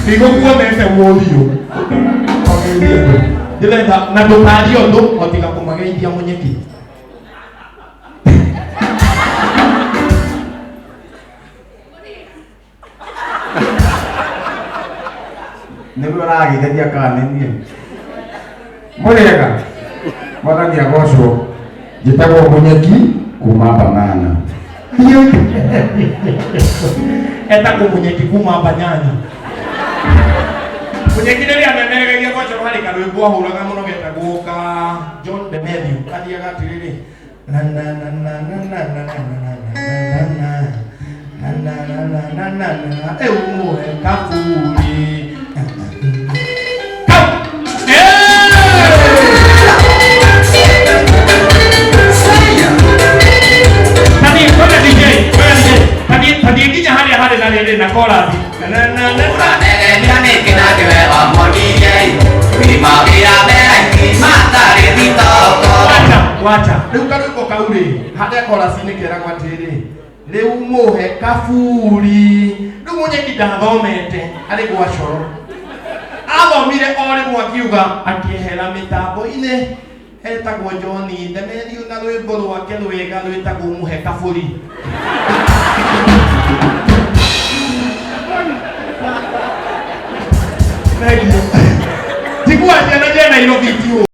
Ndigũkuonete mũriũ. Ũgeithie andũ. Ndĩrenda na ndũkarie ũndũ o tiga kũmageithia mũnyeki. Nĩguo ũrageithania kana nĩ niĩ? Mũrĩega, mwathani agocwo. Njĩtagwo Mũnyeki kuma Banana. Etagwo Mũnyeki kuma Banyanya. Mũnyeki rĩrĩa amemeregagia gwacoro harĩ karwĩmbo ahũraga mũno getagwo ka John Demethiu kathiaga atĩrĩrĩ na na na na na na na na na na na na na na na na na na eumuhe kaburi. Kau! Tani, kwenda DJ, kwenda DJ. Tani, tani nginya harĩa harĩ na rĩrĩ na korathi. Na na na na. Wacha, wacha. Rĩu karwĩmbo kau rĩ, harĩa koraci-inĩ keragwo atĩrĩrĩ, rĩu mũhe kaburi. Rĩu mũnyeki ndathomete arĩ gwa coro. Athomire o rĩmwe akiuga akĩehera mĩtambo-inĩ etagwo John Demerio na rwĩmbo rwake rwega rwĩtagwo mũhe kaburi. Thank you. Tigua ciana cia Nairobi itiũĩ.